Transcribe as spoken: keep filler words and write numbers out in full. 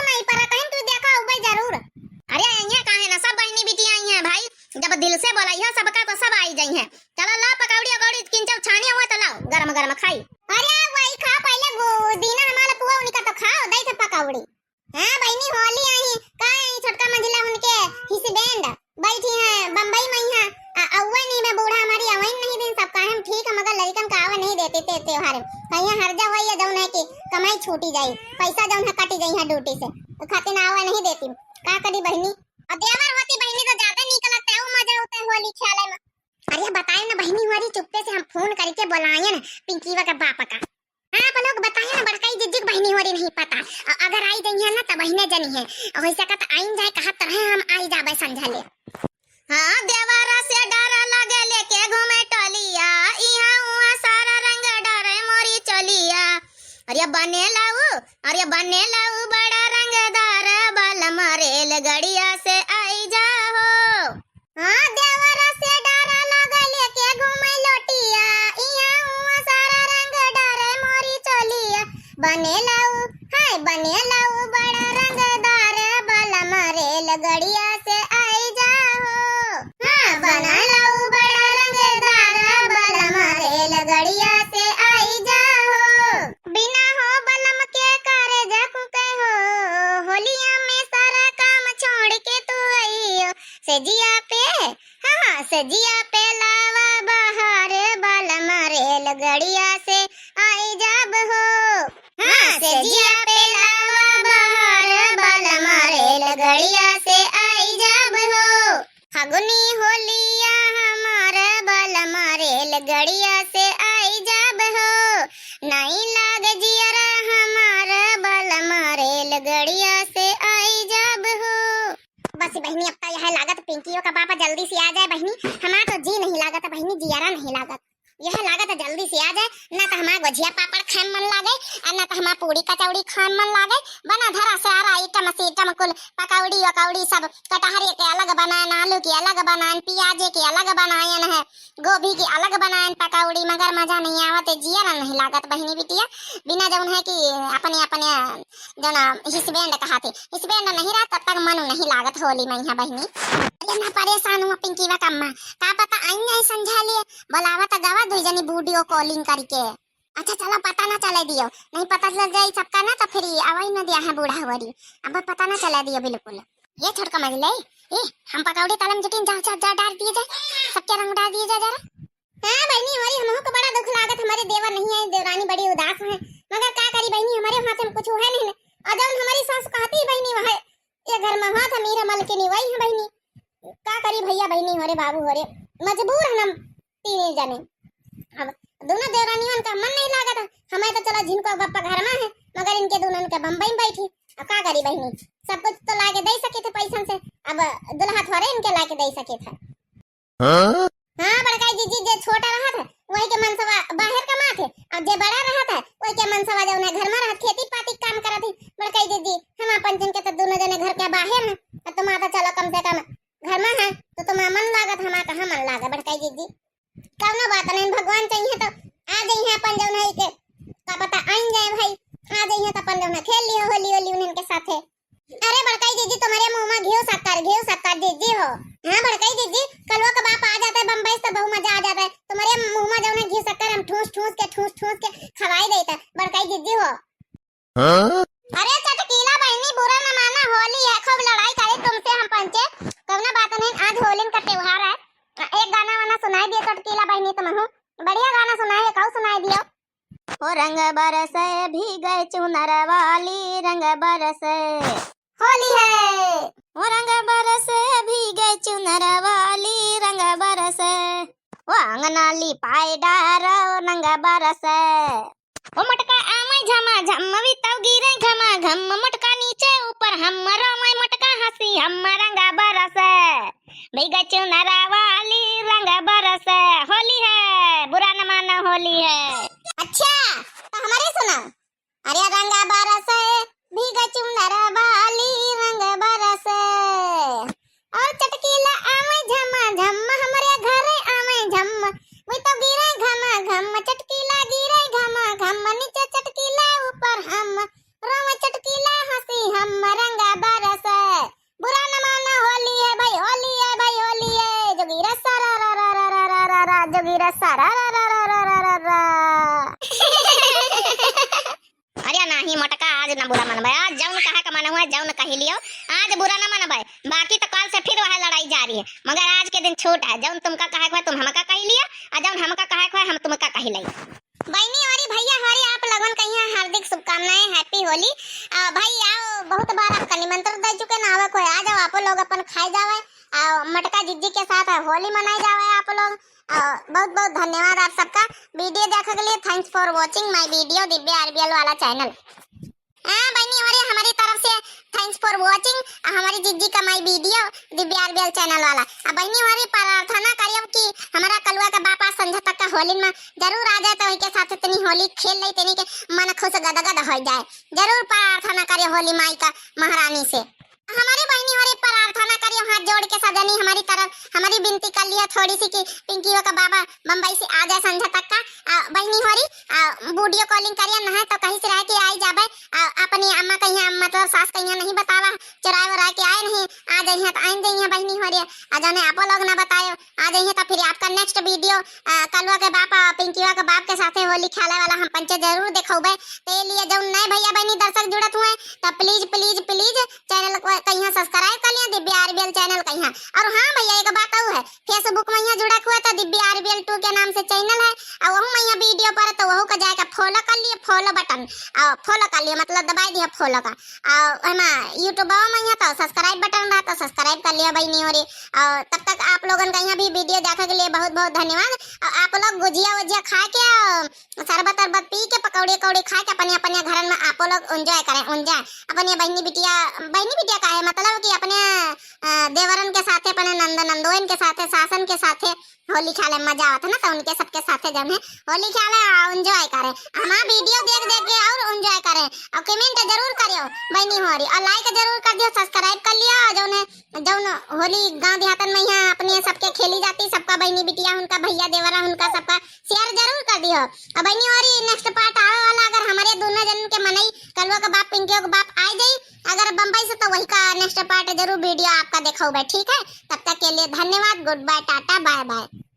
आई पर कहीं तू देखा उबे जरूर। अरे अइहें काहे ना, सब बहिनी बिटिया अइहें भाई, जब दिल से बोलाइहो सबका तो सब आई जइहें। चला ला पकौड़ी अकौड़ी किंचौ छानी हुआ तो लाओ गरम गरम खाई। अरे वही खा पहिले गो-, दीना हमारा पुआ उनका तो खाओ, दई थे पकौड़ी। हाँ बहिनी होली आई, का आई छोटका मंझिला उनके husband बैठी हैं बम्बई में यहाँ, आ, अउवे नहीं में बूढ़ा हमारी अवइन नहीं दिन सब काहे हम ठीक है, मगर लड़कन का आवे नहीं देते ते त्योहार में। कहीं हर जा वही है जौन है कि कमाई छूटी जाई, पैसा जौन है कटी जाई है ड्यूटी से, तो खातिर ना आवे नहीं देती। का करी बहिनी? और देवर होती बहिनी तो ज्यादा नीक लगता है, वो मजा होता है होली खेले में। अरे बताए ना बहिनी, हमारी चुप्पे से हम फोन करके बुलाए ना पिंकीवा का बाप का। हाँ, आप लोग बताए ना, बड़काई जिज्जी के बहिनी होरी नहीं पता। अ-, अगर आई जइहें ना, तब बहिने जनी है। और वैसे का तो आइन जाए, कहा तरह हम आई जाबे संझा ले। हाँ, देवरा से डर लगे लेके घूमे टोलिया, इहाँ उहाँ सारा रंग डरे मोरी चोलिया। अरे बने लाऊ, अरे बने लाऊ बड़ा रंगदार, बलम रेलगड़िया से आई जा हो। हाँ, देवरा से डरा लागल के घूमे लोटिया, इहाँ उहाँ सारा रंग डरे मोरी चोलिया। बने लाऊ, हाय बने लाऊ बड़ा रंगदार, बलम रेलगड़िया से आई जा हो। हाँ, बने लाऊ बड़ा रंगदार, बलम रेलगड़िया से आई जा हो। बिना हो बलम के करे जा कुके हो, होलिया में सारा काम छोड़ के तू आई हो। सेजिया पे, हाँ, हाँ, सेजिया पे लावा बहार, बलम रेलगड़िया से आई जाब हो। हाँ, सेजिया पे लावा बहार, बलम रेलगड़िया से आई जाब हो। फगुनी होलिया हमार, बलम रेलगड़िया से आई जाब हो। नाई लाग जियरा हमार, बलम रेलगड़िया से आई जाब हो। बस बहिनी, अब तो यह लागत पिंकियो का बापा जल्दी से आ जाए बहिनी, हमार तो जी नहीं लागत बहिनी, जियरा नहीं लागत। यह लागत जल्दी से आ जाए, ना तो हमार गोझिया पापड़ खाए मन लागे, और ना तो हमार पूड़ी कचौड़ी खाए मन लागे। बना धरा से आ रहा item से item कुल, पकौड़ी वकौड़ी सब, कटहरे के अलग बनाएन, आलू के अलग बनाएन, प्याजे के अलग बनाएन है, गोभी के अलग बनाएन पकौड़ी, मगर मजा नहीं आवत है, जियरा नहीं लागत बहिनी बिटिया। बिना जौन है कि अपने अपने जौन husband कहा थे, husband नहीं रहा तब तक मनु नहीं लागत होली में यहाँ बहिनी। अरे ना परेशान हुआ पिंकीवा का अम्मा, का पता आई नहीं संझा लिए, बुलावा तो गवा दो जनी video calling करके। अच्छा चलो पता ना चले दियो, नहीं पता चल जाई सबका ना तो फिर अवई ना दिया है बूढ़ा होरी, अब पता ना चले दियो बिल्कुल। ये छोटका मंझिला, ए हम पकौड़ी तलम जुटिन, जा जा जा डार दिए जाए, सबके रंग डार दिए जाए जरा। हाँ बहिनी, हमारी हमहू को बड़ा दुख लागत, हमारे देवर नहीं है, देवरानी बड़ी उदास है, मगर का करी बहिनी, हमारे हाथ में कुछ है नहीं। और जब हमारी सास कहती बहिनी वह ये घर में हाथ अमीर मलकिनी वही है बहिनी, का करी भैया बहिनी हो रे बाबू हो रे, मजबूर है हम तीन जने। अब दोनों देवरानियन का मन नहीं लागत, हमें तो चला जिनको गप्पा घर में है, मगर इनके दोनों के बम्बई में बैठी, अब का करी बहिनी, सब कुछ तो लाके दे सके थे पैसन से, अब दुल्हा थोड़े इनके लाके दे सके थे। हाँ? हाँ, बड़काई जिज्जी, जे छोटा रहत है, वही के मनसवा बाहर कमात है, और जे बड़ा रहत है, वही के मनसवा जौन है घर में रहत, खेती पाती के काम करत है। बड़काई जिज्जी, हम अपन जिनके तो दोनों जने घर के बाहर हैं, और तुम आता चलो कम से कम घर में है, तो तुम्हारा मन लागत, हमारा कहाँ मन लागे, बड़काई जिज्जी? कौनो बात नहीं, भगवान चाहिए तो आ जाइए अपन जौन है के, का पता आइन जाए भाई, आ जाइए तो अपन जौन है खेल लियो होली होली उन्हन के साथे। अरे बड़काई जिज्जी, तुम्हारे मुंह में घियो शक्कर, घियो शक्कर जिज्जी हो। हाँ बड़काई जिज्जी, कलवा का बाप आ जाता है बम्बई से तो बहुत मजा आ जाता है। तुम्हारे मुंह में जौन है घियो शक्कर हम ठूस ठूस के, ठूस ठूस के खवाई देता है बड़काई जिज्जी हो। हाँ? अरे चटकीला बहिनी, बुरा न माना, होली है, खूब लड़ाई करे तुमसे हम पंचे, कौनो बात नहीं, आज होलिन का त्योहार है। एक गाना वाना सुनाई दियो चटकीला बहिनी तुमहू, बढ़िया गाना सुनाई है, कहू सुनाई दियो। ओ रंग बरसे भीगे चुनर वाली, रंग बरसे। होली है। ओ रंग बरसे भीगे चुनर वाली, रंग बरसे। ओ अंगना लिपाए डारो, रंग बरसे। ओ मटका आवे झमा झम, वी तौ गिरे घमा घम, मटका नीचे ऊपर हम, रोवे मटका हंसी हम, रंग बरसे। भीगे चुनर वाली, रंग बरसे। होली है, बुरा न मानो, होली है। अच्छा, तो हमारे सुना। अरे रंग बरसे, भीगे चुनर वाली, रंग बरसे। और चटकीला आवे झमा झम, हमरे घरे आवे झम, वी तौ गिरे घमा घम, चटकीला गिरे घमा घम, नीचे चटकीला ऊपर हम, रोवे चटकीला हंसी हम, सारा रा रा रा रा रा रा रा। अरे नाही मोटका, आज ना बुरा मनबे, आज जौन कहे का मन हुआ, जौन कही लियो, आज बुरा ना मनबे। बाकी तो काल से फिर वह लड़ाई जारी है, मगर आज के दिन छूट है। जौन तुमका कहे का हुआ, तुम हमका कही लिया, और जौन हमका कहे का हुआ, हम तुमका कही लाई। बहनी होरी, भैया होरी, आप लोगन का यहाँ हार्दिक शुभकामनाएं, happy होली। आ, भाई आओ, बहुत बार आपका निमंत्रण दे चुके ना, आवे कोई आ जाओ, आप लोग अपन खाए जावे, आ, मटका जिज्जी के साथ होली मनाए जावे आप लोग। आ, बहुत बहुत धन्यवाद आप सबका video देखे के लिए। Thanks for watching my video Divya RBL वाला channel। हाँ बहनी होरी, हमारी तरफ से thanks for watching। आ, हमारी जिज्जी का my video Divya RBL channel वाला। आ बहनी होरी, प्रार्थना करियो कि हमारा कलुआ का बाप आज संझा तक का होली में जरूर आ जाए, तो उनके साथ इतनी होली खेल ले, इतनी के मन खुश गदगद हो जाए। जरूर प्रार्थना करियो होली माई का महारानी से। हमारी बहनी होरी, प्रार्थना करियो, हाथ जोड़ के सजनी, हमारी तरफ हमारी विनती कर लिया थोड़ी सी कि पिंकियो का बाबा बम्बई से आ जाए संझा तक का। आ, बहनी होरी, आ, video calling करिया, नहीं तो कहीं से रह के आई जाबे। आ, अपनी अम्मा कहिया, मतलब सास कहिया नहीं बतावा, चुराए वराए के आए नहीं, आ जाइए तो आइन जाइए बहनी होरी। आ जौने आपो लोग ना बतायो, आ जाइए तो फिर आपका next video, आ, कलुआ के बाप, आ, पिंकिया के बाप के साथे होली खेले वाला हम पंचे जरूर देखौबे। ते लिए जौन नए भैया बहनी दर्शक जुड़त हुए, तो please, please, please channel को कहिया subscribe कर लिया, दिव्या आरबीएल channel कहिया। और हाँ भैया, एक बात और है, Facebook में यहाँ जुड़ा हुआ तो दिव्या आरबीएल टू के नाम से channel है, और वहू में यहाँ video पर तो वहू का जाके follow कर लिए, follow button, और follow कर लिए, मतलब दबाई दिया follow का। और हमा YouTube में यहाँ तो subscribe button रहा तो subscribe कर लिया बहनी होरी। और तब तक आप लोगन का यहाँ भी video देखे के लिए बहुत बहुत धन्यवाद। और आप लोग गुजिया वुजिया खा के, और शरबत अरबत पी के, पकौड़ी अकौड़ी खा के अपने अपने घरन में आपो लोग enjoy करें, enjoy। अपने बहनी बिटिया, बहनी बिटिया का है मतलब कि अपने, अ, देवरन के साथे, अपने नंद नंदोइन के साथे, सासन के साथे होली खेले में मजा आवत है ना, तो उनके सबके साथे जौन है होली खेले और enjoy करें। हमारा video देख देख के और enjoy करें और comment जरूर करियो बहनी होरी, और like जरूर कर दियो, subscribe कर लियो, और जौन है जौन होली गांव देहातन में यहाँ अपने सबके खेली जाती, सबका बहनी बिटिया उनका, भैया देवरा उनका, सबका share जरूर कर दियो। और बहनी होरी, next part आवे वाला, अगर हमारे दोनों जन के मनई कलुआ के बाप पिंकियो के बाप आ जाई अगर बम्बई से, तो वही का next part जरूर video आपका देखौबे, ठीक है? तब तक के लिए धन्यवाद, good bye, Tata, bye bye।